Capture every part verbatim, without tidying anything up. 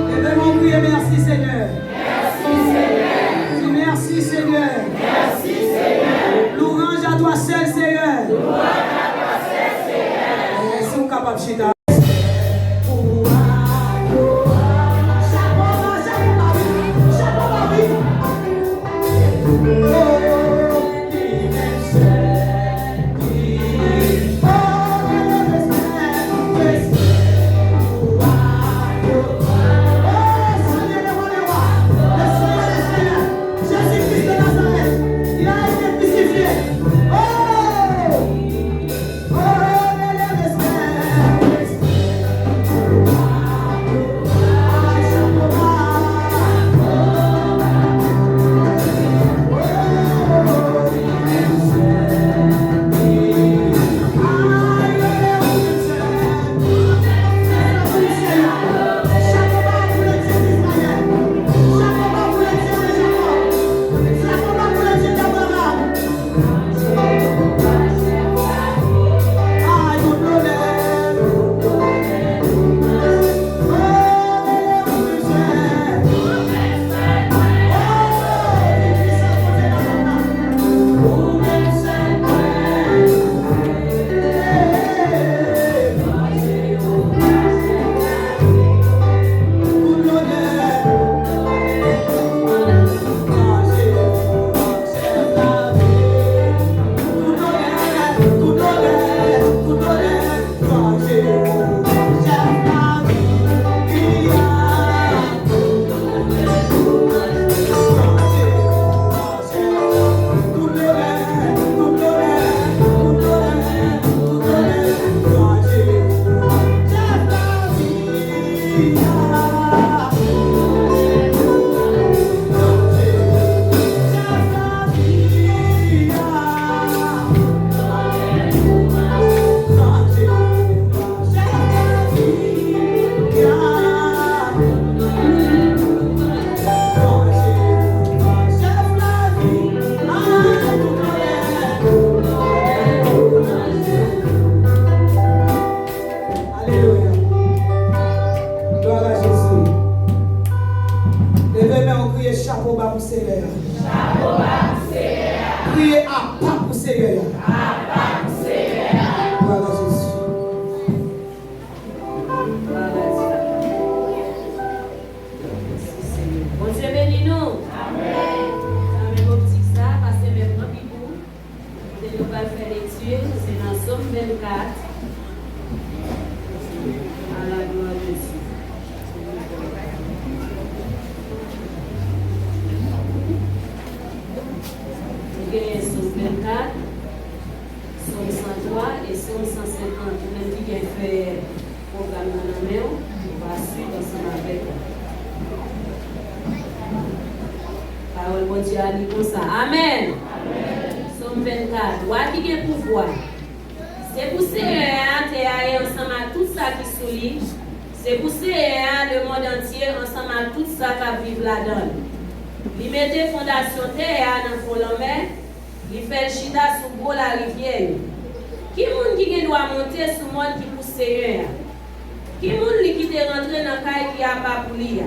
Leve men w, kriye, mèsi, Senyè. Di, mèsi, Senyè. Louange à toi seul, Seigneur. Louange à toi seul, Seigneur. Si w kapab chita. Chapo ba, chapo ba wi, chapo ba wi. Nou pral fè lekti, se nan Sòm vennkat. A la glwa de Dye. Nou genyen Sòm vennkat, Sòm san twa e Sòm san senkant. Ou menm ki gen fè pwogram nan nan men w, ou va swiv ansanm avèk mwen. Pawòl Bondye a di konsa. Amèn! Sòm vennkat. Wa ki gen pouvwa. Se pou Senyè a tè a e ansanm ak tout sa ki sou li. Se pou Senyè a lemonn antye ansanm ak tout sa k ap viv ladan l. Li mete fondasyon tè a nan fon lanmè. Li fè l chita sou gwo larivyè yo. Ki moun ki gen dwa monte sou mòn ki pou Senyè a? Ki moun li ki te rantre nan kay ki apa pou li a?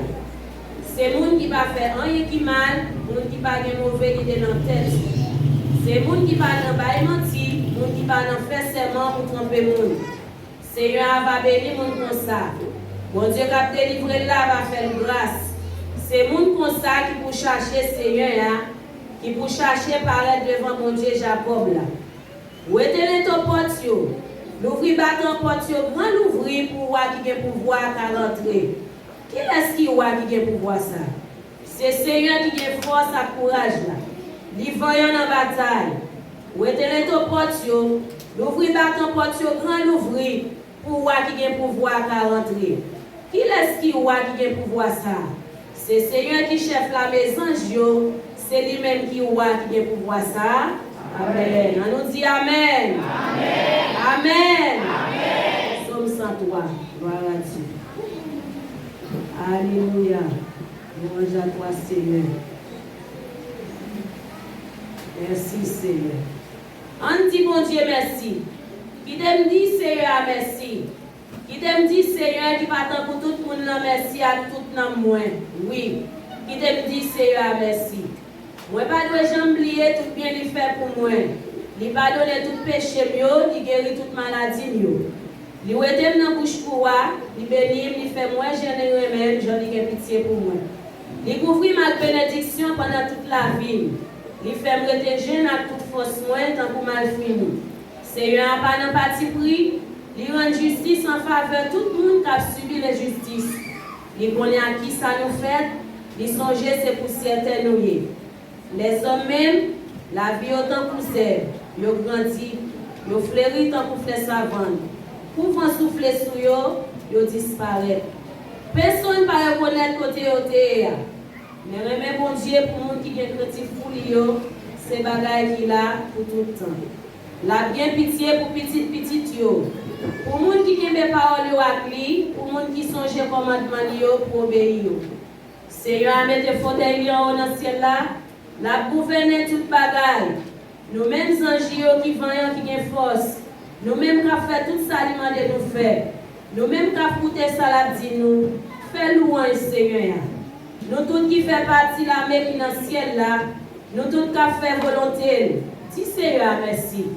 Se moun ki pa fè anyen ki mal, moun ki pa gen move lide nan tèt li. Se moun ki pa nan bay manti, moun ki pa nan fè sèman pou twonpe moun. Senyè a va beni moun konsa. Bondye k ap delivre l la va fè l gras. Se moun konsa ki pou chache Senyè a, ki pou chache parèt devan Bondye Jakòb la. Wete lento pòt yo, louvri batan pòt yo gran louvri pou wa ki gen pouvwa a ka rantre. Kilès ki wa ki gen pouvwa sa a? Se Senyè ki gen fòs ak kouraj la. Li vanyan nan batay. Wete lento pòt yo, louvri batan pòt yo gran louvri pou wa ki gen pouvwa a ka rantre. Kilès ki wa ki gen pouvwa sa a? Se Senyè ki chèf lame zanj yo, se li menm ki wa ki gen pouvwa sa a. Amèn. An nou di amèn. Amèn. Sòm san twa. Glwa a Dye. Alelouya. Lwanj a twa, Senyè. Mèsi, Senyè. Ann di Bondye mèsi. Kite m di Senyè a mèsi. Kite m di Senyè ki pa tankou tout moun nan mèsi ak tout nanm mwen. Wi, kite m di Senyè a mèsi. Mwen pa dwe janm bliye tout byen li fè pou mwen. Li padone tout peche m yo, li geri tout maladi m yo. Li wete m nan bouch kou a, li beni m, li fè m wè je li renmen m, jan li gen pitye pou mwen. Li kouvri m ak benediksyon pandan tout lavi m. Li fè m rete jenn ak tout fòs mwen tankou malfini. Senyè a pa nan patipri, li rann jistis an favè tout moun k ap sibi lenjistis. Li konnen ak kisa nou fèt, li sonje se pousyè tè nou ye. Lèzòm menm, lavi yo tankou zèb, yo grandi, yo fleri tankou flè savann. Kou van soufle sou yo, yo disparèt. Pèsonn pa rekonèt kote yo te ye a. Men renmen Bondye pou moun ki gen krentif pou li yo, se bagay ki la pou tout tan. L ap gen pitye pou pitit pitit yo, pou moun ki kenbe pawòl yo ak li, pou moun ki sonje kòmandman li yo pou obeyi yo. Senyè a mete fotèy li anwo nan syèl la, l ap gouvène tout bagay. Nou menm zanj li yo ki vanyan, ki gen fòs, nou menm k ap fè tout sa li mande nou fè, nou menm k ap koute sa l ap di nou, fè lwanj Senyè a. Nou tout ki fè pati lame ki nan syèl la, nou tout k ap fè volonte l, di Senyè a mèsi.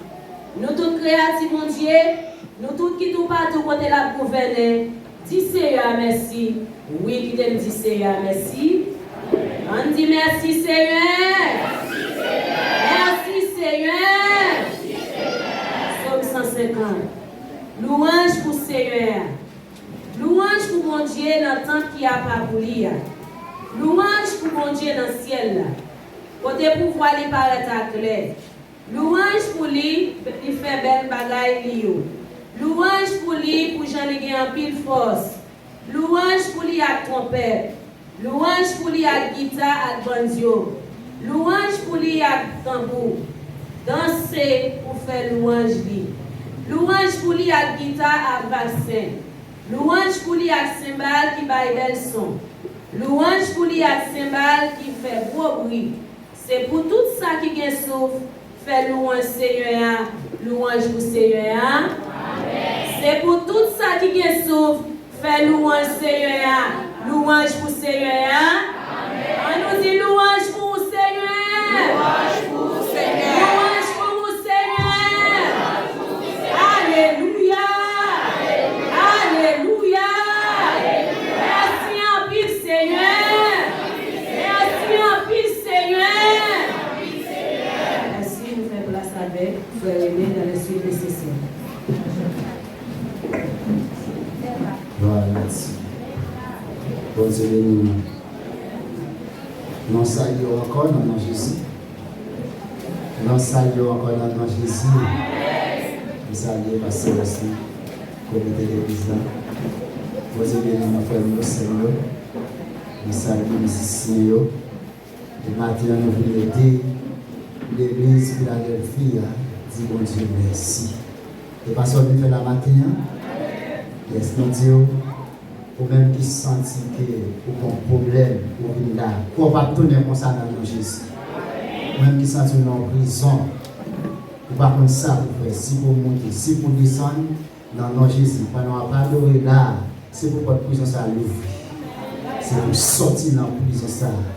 Nou tout kreyati Bondye, nou tout ki toupatou kote l ap gouvène, di Senyè a mèsi. Wi, kite m di Senyè a mèsi. Ann di mèsi Senyè. Mèsi Senyè. Sòm san senkant. Lwanj pou Senyè a. Lwanj pou Bondye nan tanp ki apa pou li a. Lwanj pou Bondye nan syèl la, kote pouvwa li parèt aklè. Lwanj pou li, li fè bèl bagay li yo. Lwanj pou li pou jan li gen anpil fòs. Lwanj pou li ak twonpèt. Lwanj pou li ak gita ak banjo. Lwanj pou li ak tanbou. Danse pou fè lwanj li. Lwanj pou li ak gita ak vag sen. Lwanj pou li ak senbal ki bay bèl son. Lwanj pou li ak senbal ki fè gwo bri. Se pou tout sa ki gen souf, fè lwanj Senyè a. Lwanj pou Senyè a. Se pou tout sa ki gen souf, fè lwanj Senyè a. Lwanj pou Senyè a. Ann nou di lwanj pou ou, Senyè. Lwanj pou ou, Senyè. Lwanj pou ou, Senyè. Alelouya. Alelouya. Mèsi anpil, Senyè. Mèsi anpil, Senyè. Mèsi, nou fè plas la Avèk frè René dans le suite nécessaire. Glwa a Bondye. Bondye beni nou. Nou salye w ankò nan non Jezi. Nou salye w ankò nan non Jezi. Nou salye pastè Wesley, komite legliz la. Bondye beni nou, frè m yo, sè m yo. Nou salye mizisyen yo. E maten an, nou vin ede legliz Filadèlfi a di Bondye mèsi. E pa sa w vin fè la maten an? Yes, nou di w, ou menm ki santi ke ou gon pwoblèm, ou vin la, kò w p ap tounen konsa nan non Jezi. Ou menm ki santi w nan yon prizon, ou pa konn sa pou fè, si pou w moute, si pou w desann, nan non Jezi, pandan w ap adore la a, se pou pòt prizon sa a louvri. Se pou w sòti nan prizon sa a.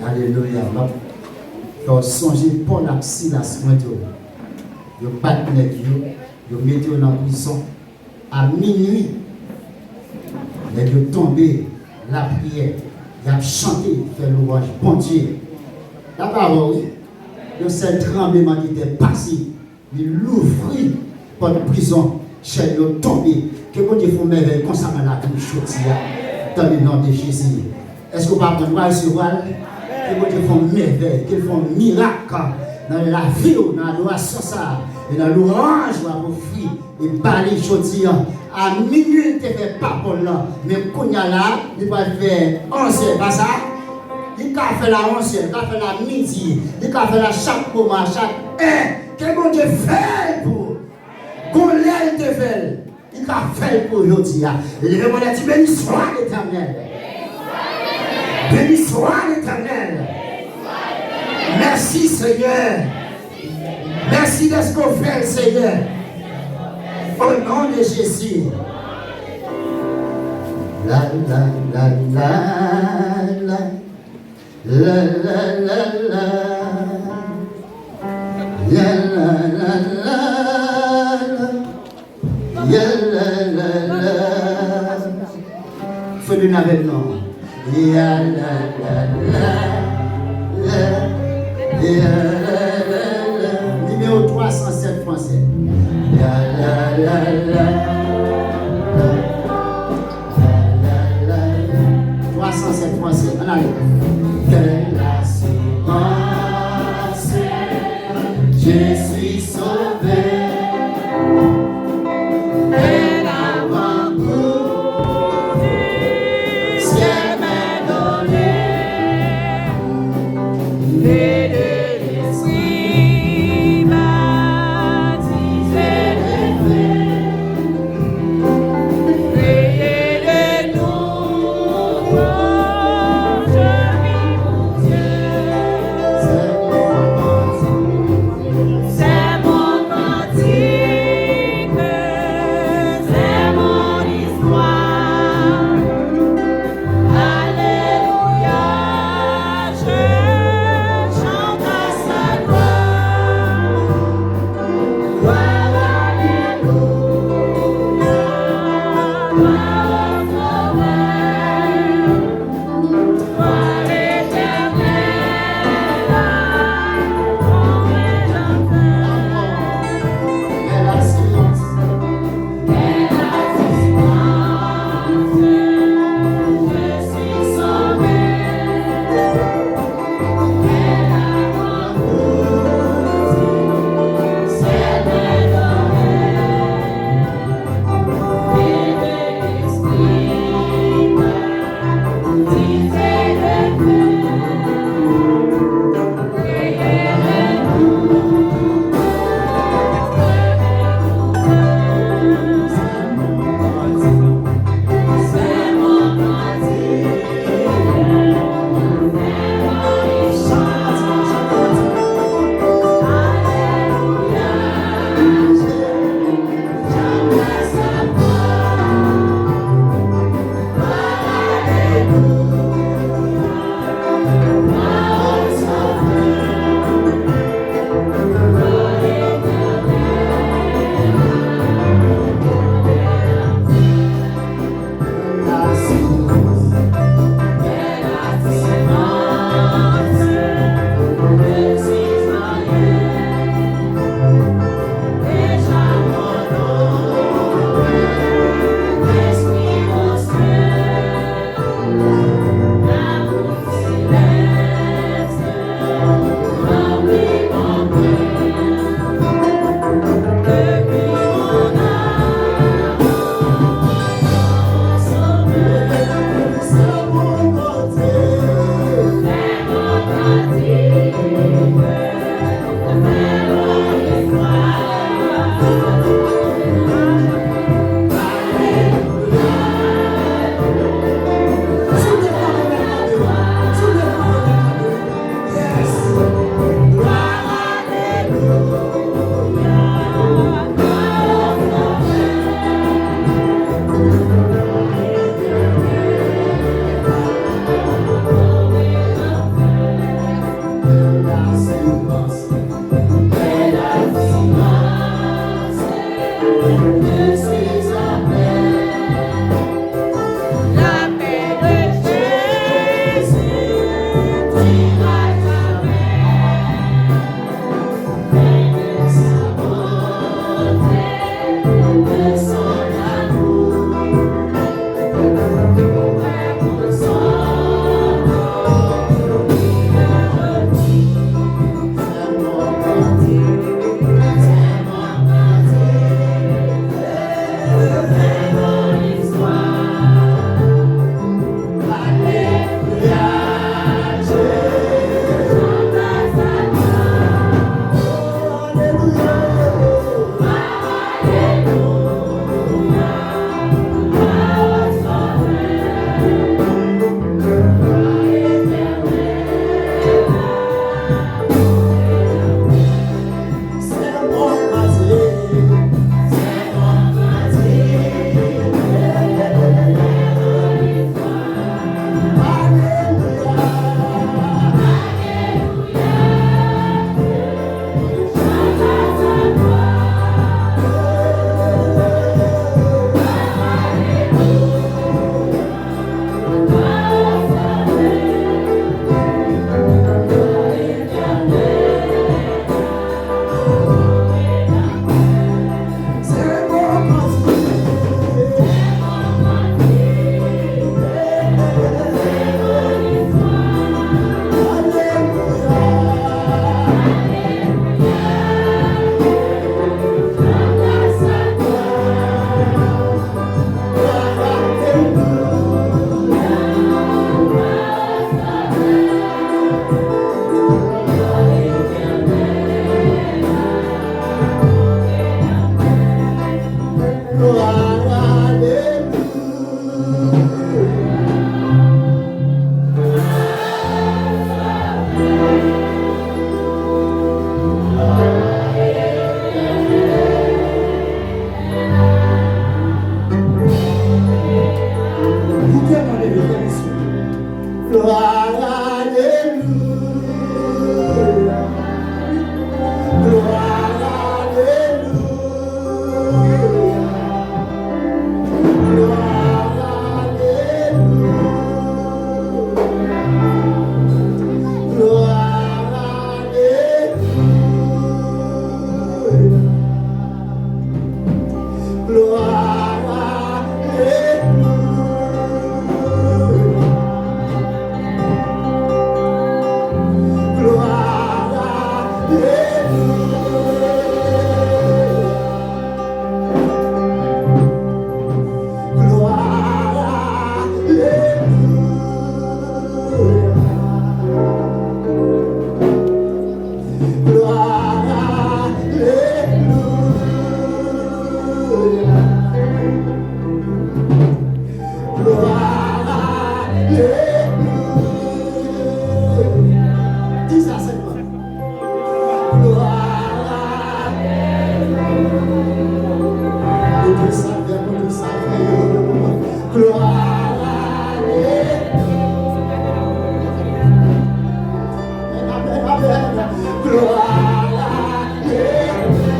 Alelouya. M ap fè w sonje Pòl ak Silas, mwen di w. Yo bat nèg yo, yo mete yo nan prizon. A minui, nèg yo tonbe, lapriyè, y ap chante, fè lwanj Bondye. Lapawòl, wi. Yon sèl tranblemanntè pase. Li louvri pòt prizon, chèn yo tonbe. Ke Bondye fè yon mèvèy konsa nan lavi w jodi a, dans le nom de Jésus. Èske w pa konn w a resevwa l? Ke Bondye fè yon mèvèy, ke l fè yon mirak nan lavi w, nan adorasyon sa a, e nan lwanj w ap ofri e ba li jodi a. A minui, li te fè pa Pòl la, men kounye a la, li pral fè onzè, pa sa? Li ka fè l a onzè, li ka fè l a midi, li ka fè l a chak moman, a chak è. Ke Bondye fè l pou ou. Gon lè li te fè l, li ka fè l pou ou jodi a. Leve men w, di, Béni soit l'Éternel. Béni soit l'Éternel. Mèsi, Senyè. Mèsi dèske w fè l, Senyè. O non de Jezi. La, la, la, la, la. La, la, la, la. La, la, la, la, la. Ya la la la. Fè vin avè m non. Ya la la la. La, ya la la la. Nimewo twa san sèt fransè. Ya la la la. La la la la. Twa san sèt fransè. Ann ale. Quelle assurance, je suis sauvé. Un avant-goût du ciel m'est donné. Et de l'Esprit baptisé de feu. Créé de nouveau, je vis pour Dieu. C'est mon cantique, c'est mon histoire. Alléluia, je chante à sa gloire. Gloire, alléluia, gloire au Sauveur. Pou sa fè, pou sa fè yo. Glwa, alelouya. Amèn, amèn, amèn. Glwa, alelouya.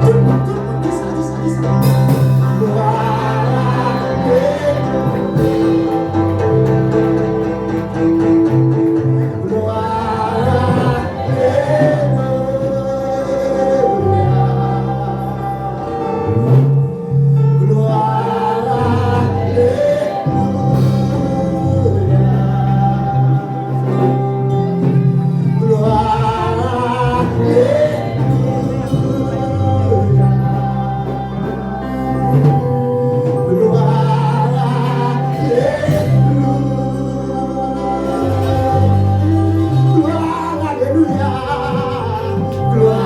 Tout moun, tout moun, di sa, di sa, di sa. Glwa, alelouya. Glwa, alelouya. Glwa, alelouya. Glwa, alelouya. Glwa, alelouya. Glwa, alelouya. Glwa,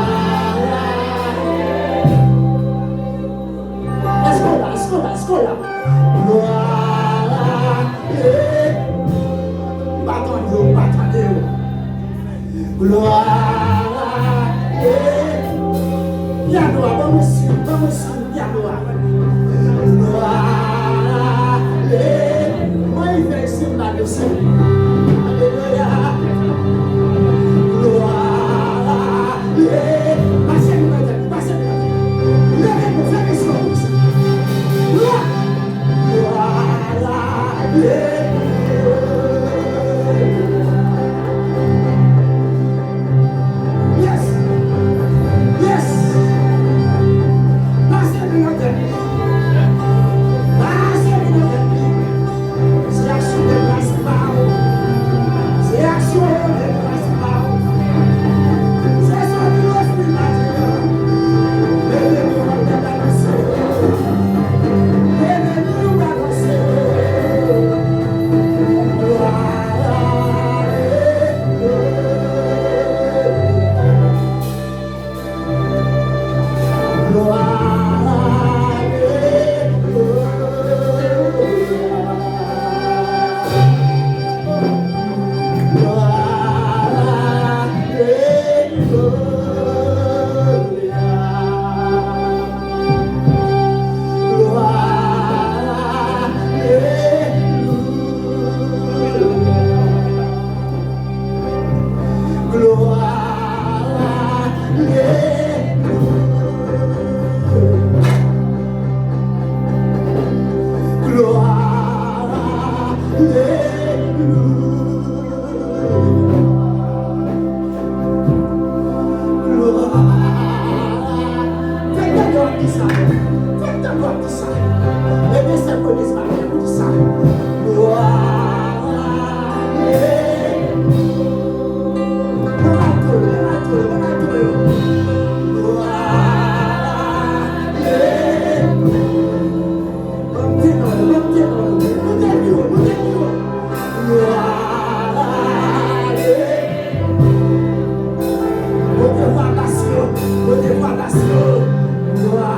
èske w la, èske w la, èske w la? Glwa, alelouya. M pa tande w, m pa tande w. Glwa, alelouya. Pyano a, ban mwen swiv, ban mwen swiv. Glwa, ale, mwen rive isit la, mesye. Alelouya. Glwa, ale, pase nou nan tèt, pase nou nan tèt. Leve nou, fè mesye w. Glwa, glwa, ale. Yes! Yes! Pase men nan tèt li. Pase men nan tèt li. Se aksyon de gras pa w. Se aksyon de gras pa w. Se sa ki Lespri a di a. Leve nou, nou pral danse. Leve nou, nou pral danse. Glwa, alelouya. Glwa, alelouya. Glwa, alelouya. Glwa, alelouya. Glwa, alelouya. Glwa, alelouya. Glwa. Fè tande w ap di sa. Fè tande w ap di sa. Ebyen, se premye se pa byen pou di sa. Glwa. Mwen va adore, mwen va adore, mwen va adore. Glwa. Ban m tenò yo, ban m tenò yo. Moute pi wo, moute pi wo. Glwa, ale. Moute vwa bas yo, moute vwa bas yo. Glwa,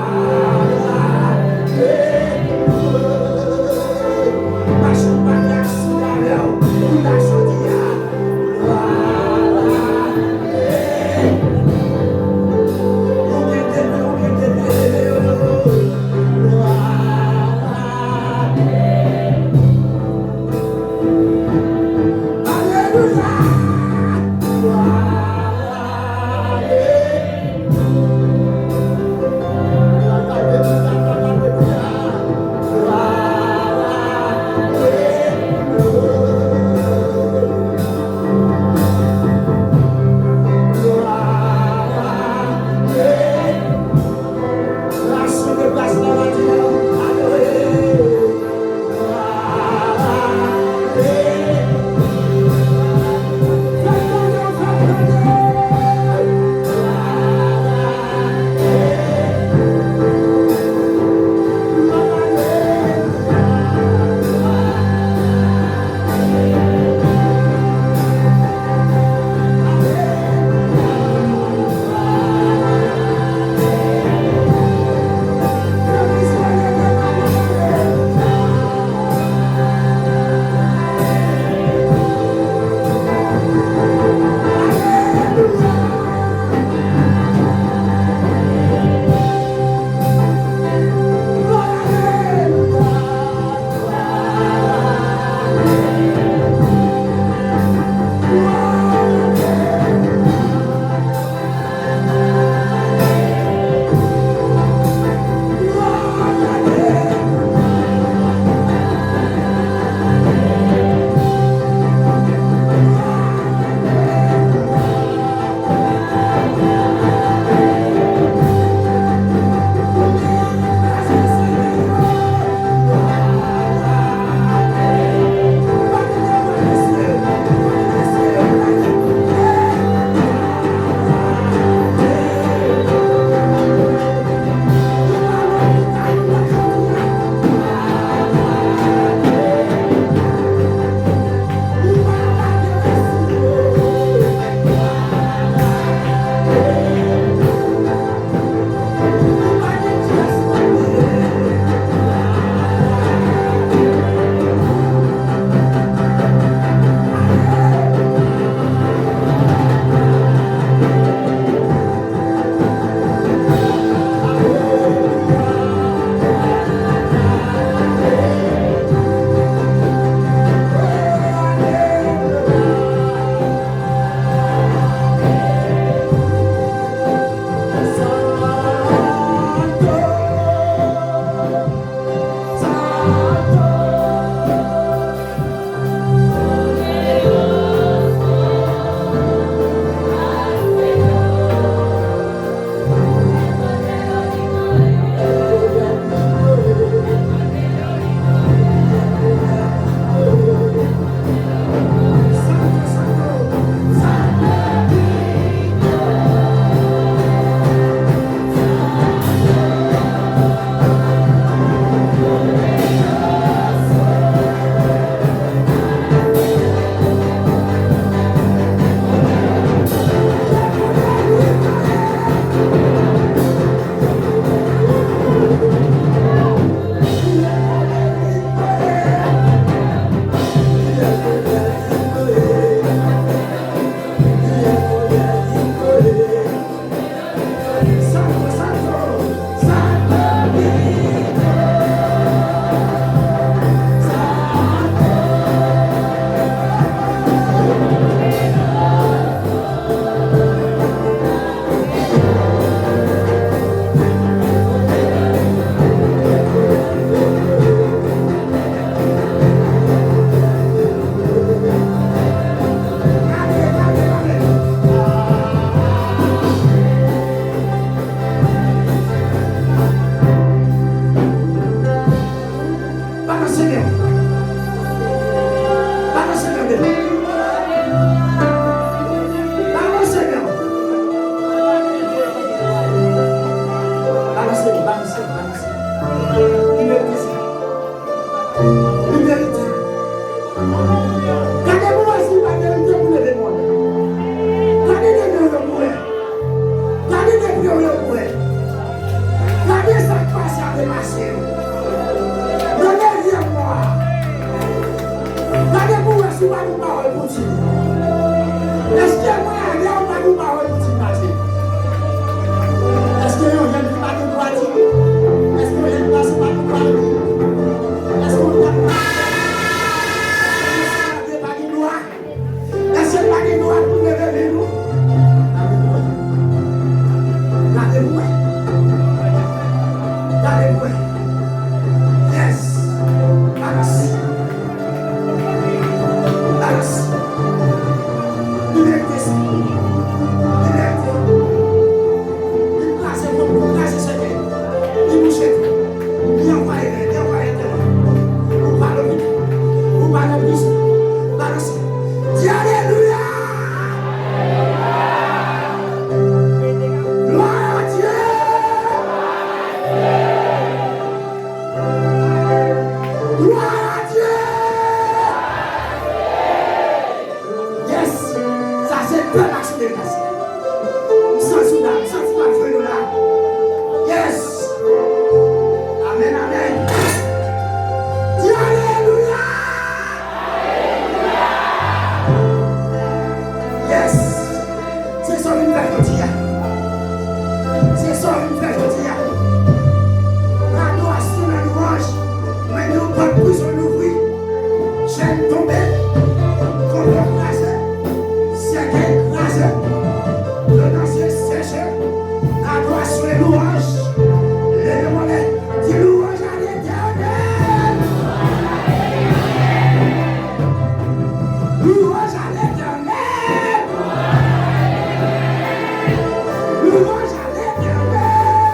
Mache yo. Yo devye mò a. Gade pou wè si w pa gen pawòl pou di. Èske mwen avè w pa gen pawòl pou di mache? Èske yon jèn fi pa gen dwa di? Èske yon jèn gason pa gen dwa di? Èske yon jèn gason pa gen dwa? Èske l pa gen dwa pou l leve men nou? Gade pou wè. Gade pou wè. Yes. Balans. Balans. Li merite sa. Li merite. Li kraze kòb, li kraze sèkèy. Li bouche tou. Li anvayi lè, li anvayi tè. Ou pa nan prizon. Ou pa nan prizon. Balanse. Di alelouya! Glwa a Dye! Glwa a Dye! Yes! Sa se pèp Aksyon Deplase. M santi w la, m santi w ap jwenn nou la. Yes! Amèn, amèn. Di alelouya! Yes! Se sa w vin fè jodi a. Se sa w vin fè jodi a. Nan adorasyon, nan louwanj, mwen di w pòt prizon louvri. Chèn tonbe, konplo kraze, sèkèy kraze, dlo nan zye seche. Adorasyon e louwanj. Leve men w anlè, di louwanj a Letènèl. Louwanj a Letènèl. Louwanj a Letènèl.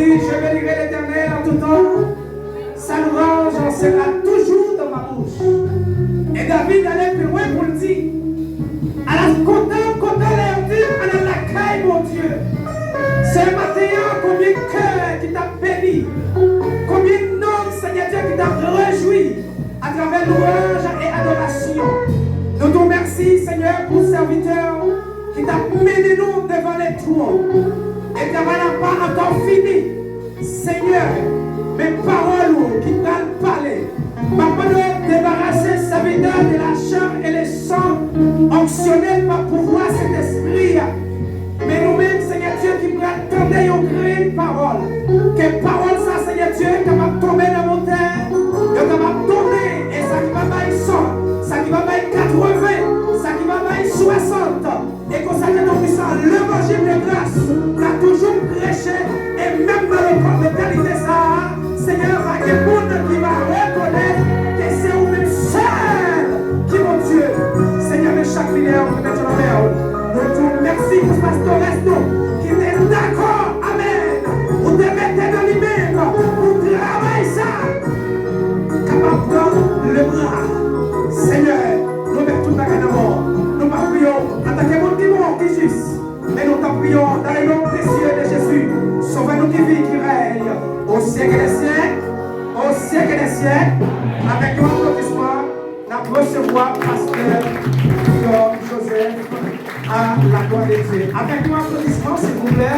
Je bénirai l'Éternel en tout temps. Sa louanj sera toujours dans ma bouche. E David ale pi lwen pou l di, ala kontan, kontan lè yo di, ann al lakay Bondye. Se maten an, konbyen kè ki t ap beni, konbyen nanm, Senyè Dye, ki t ap rejwi atravè louanj e adorasyon. Nou di w mèsi, Senyè, pou sèvitè ki t ap mennen nou devan letwon. E travay la pa ankò fini. Senyè, men pawòl ou ki pral pale. M ap mande w debarase sèvitè de la chair et le sang, onksyone l pa pouvwa Sentespri a. Men nou menm, Senyè Dye, ki pral tande yon grenn pawòl. Ke pawòl sa, Senyè Dye, kapab tonbe nan bon tè, yo kapab tonbe, e sa ki va bay san, sa ki va bay katreven, sa ki va bay swasant. E konsa, ke Tonpwisan, levanjil de gras, ka toujou preche, e menm nan lokal, lokalite sa a, Senyè, va gen moun ki va rekonèt ke se ou menm sèl ki Bondye. Senyè, men chak lidè ou ki mete nan men ou. Nou di w mèsi pou pastores nou ki te dakò, amèn, ou te mete nan li menm pou travay sa kapab pran le bra. Senyè, nou met tout bagay nan men w. Nou pa priye w antanke moun ki bon, ki jis. Men nou t ap priye w dans le nom précieux de Jésus, Sovè nou ki viv, ki rèy au siècle des siècles, au siècle des siècles. Avèk yon aplodisman, n ap resevwa pastè Guillaume Joseph. À la gloire de Dieu. Avèk yon aplodisman, silvouplè.